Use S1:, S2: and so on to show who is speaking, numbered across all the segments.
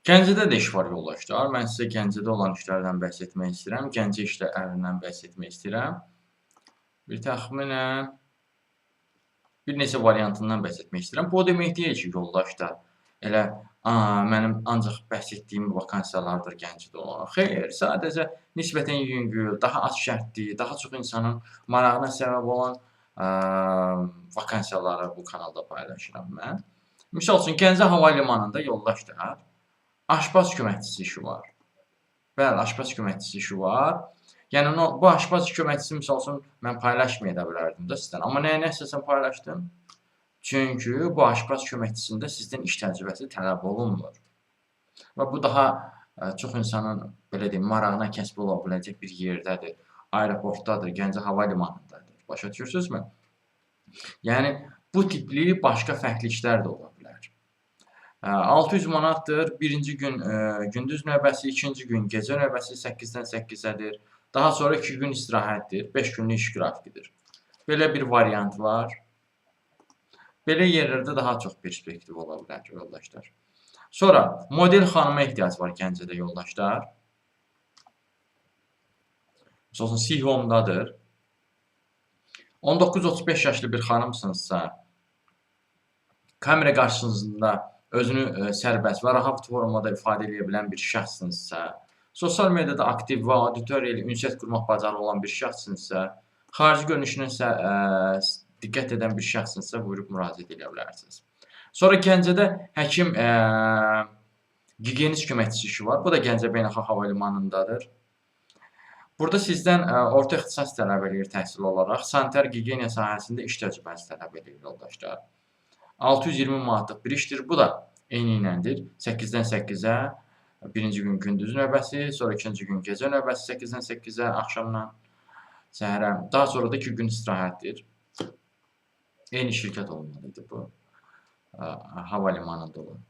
S1: Gəncədə də iş var yoldaşlar. Mən sizə Gəncədə olan işlərdən bəhs etmək istəyirəm. Gəncə işlərindən bəhs etmək istəyirəm. Bir təxminən bir neçə variantından bəhs etmək istəyirəm. Bu o demək deyil ki, yoldaşlar, elə mənim ancaq bəhs etdiyim vakansiyalardır Gəncədə olan. Xeyr, sadəcə nisbətən yüngül, daha az şərtli, daha çox insanın marağına səbəb olan vakansiyaları bu kanalda paylaşıram mən. Misal üçün, Gəncə Hava Limanında yoldaşlar, aşpaz köməkçisi işi var. Bəli, aşpaz köməkçisi işi var. Yəni, bu aşpaz köməkçisi, misal üçün, mən paylaşmaya da bilərdim də sizdən. Amma nəyə əsasən paylaşdım? Çünki bu aşpaz köməkçisində sizdən iş təcrübəsi tələb olunmur. Və bu daha çox insanın, belə deyim, marağına kəsb ola biləcək bir yerdədir. Aeroportdadır, Gəncə Hava Limanındadır. Başa düşürsünüzmü? Yəni, bu tipli başqa fərqli işlər də ola bilər. 600 manatdır. Birinci gün gündüz növbəsi, ikinci gün gecə növbəsi 8-dən 8-ədir. Daha sonra 2 gün istirahətdir, 5 günlük iş qrafikidir. Belə bir variant var. Belə yerlərdə daha çox perspektiv ola bilər yoldaşlar. Sonra model xanıma ehtiyac var Gəncədə yoldaşlar. Misal üçün, Sihomdadır. 19-35 yaşlı bir xanımsınızsa, kamera qarşısında özünü sərbəst və rahat formada ifadə edə bilən bir şəxssınızsa, sosial mediada aktiv və auditoriya ilə ünsiyyət qurmaq bacarığı olan bir şəxssınızsa, xarici görünüşünə isə diqqət edən bir şəxssınızsa, buyurub müraciət edə bilərsiniz. Sonra Gəncədə həkim gigiyenist köməkçisi işi var. Bu da Gəncə Beynəlxalq Hava Limanındadır. Burada sizdən orta ixtisas tələb eləyir təhsil olaraq. Sanitar gigiyena sahəsində iş təcrübəsi tələb eləyir yoldaşlar. 620 manatlıq bir işdir. Bu da eyni iləndir. 8-dən 8-ə. Birinci gün gündüz növbəsi, sonra ikinci gün gecə növbəsi 8-dən 8-ə, axşamdan səhərə. Daha sonra da 2 gün istirahətdir. Eyni şirkət olmalıydı bu. Hava limanında olan.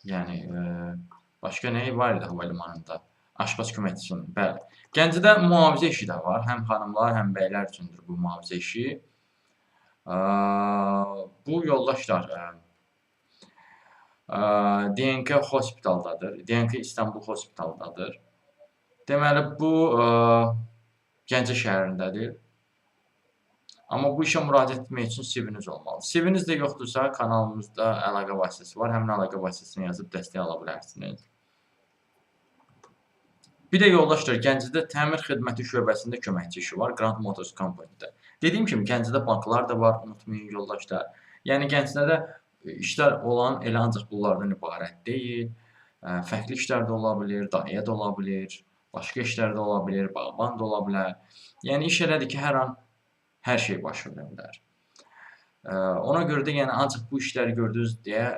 S1: Yəni, başqa nə var idi hava limanında? Aşpaz köməkçisinin, bəli. Gəncədə mühafizə işi də var. Həm xanımlar, həm bəylər üçündür bu mühafizə işi. Bu yoldaşlar DNK Hospitaldadır. DNK İstanbul Hospitaldadır. Deməli, bu Gəncə şəhərindədir. Amma bu işə müraciət etmək üçün CV-niz olmalı. CV-niz də yoxdursa, kanalımızda əlaqə vasitəsi var. Həmin əlaqə vasitəsini yazıb dəstək ala bilərsiniz. Bir də yoldaşlar, Gəncədə təmir xidməti şöbəsində köməkçi işi var. Grand Motors Company-də. Dediyim kimi, Gəncədə banklar da var, unutmayın yoldaşlar. Yəni, Gəncədə işlər olan elə ancaq bunlardan ibarət deyil. Fərqli işlər də ola bilər, dayə də ola bilər, başqa işlər də ola bilər, bağban da ola bilər. Yəni, iş elədir ki, hər an hər şey baş verə bilər. Ona görə də yəni, ancaq bu işləri gördünüz deyə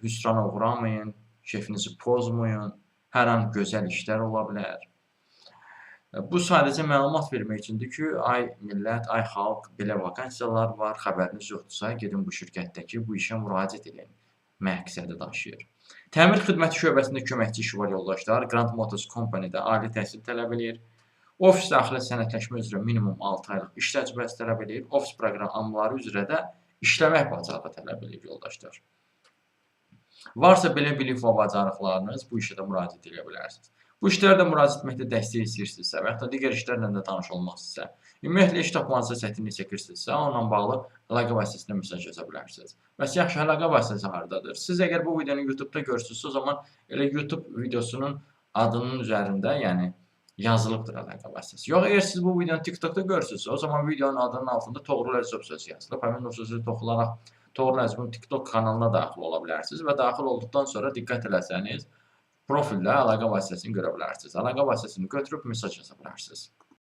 S1: hüsrana uğramayın, keyfinizi pozmayın. Hər an gözəl işlər ola bilər. Bu sadəcə məlumat vermək üçündür ki, ay millət, ay xalq, belə vakansiyalar var, xəbəriniz yoxdursa, gedin bu şirkətdəki bu işə müraciət edin məqsədi daşıyır. Təmir xidməti şöbəsində köməkçi işi var yoldaşlar. Grand Motors Company-də ali təhsil tələb eləyir. Ofis daxili sənədləşmə üzrə minimum 6 aylıq iş təcrübəsi tələb eləyir. Ofis proqramları üzrə də işləmək bacarığı tələb eləyir yoldaşlar. Varsa belə bilik və bacarıqlarınız, bu işə də müraciət edə bilərsiniz. Bu işlərə də müraciət etməkdə dəstək istəyirsinizsə və yaxud da digər işlərlə də tanış olmaq istəyirsinizsə, ümumiyyətlə iş tapmanıza çətinlik çəkirsinizsə, onunla bağlı əlaqə vasitəsilə mesaj yaza bilərsiniz. Bəs yaxşı, əlaqə vasitəsi hardadır? Siz əgər bu videonu YouTube-da görürsünüzsə, o zaman elə YouTube videosunun adının üzərində, yəni yazılıbdır əlaqə vasitəsi. Yox, əgər siz bu videonu TikTokda görürsünüzsə, o zaman videonun adının altında Toğrul Əzizov sözü yazılıb. Həmin o sözü toxularaq Toğrul Əzizovun TikTok kanalına daxil ola bilərsiniz və daxil olduqdan sonra diqqət eləsəniz, profildə əlaqə vasitəsini görə bilərsiniz. Əlaqə vasitəsini götürüb mesaj yaza bilərsiniz.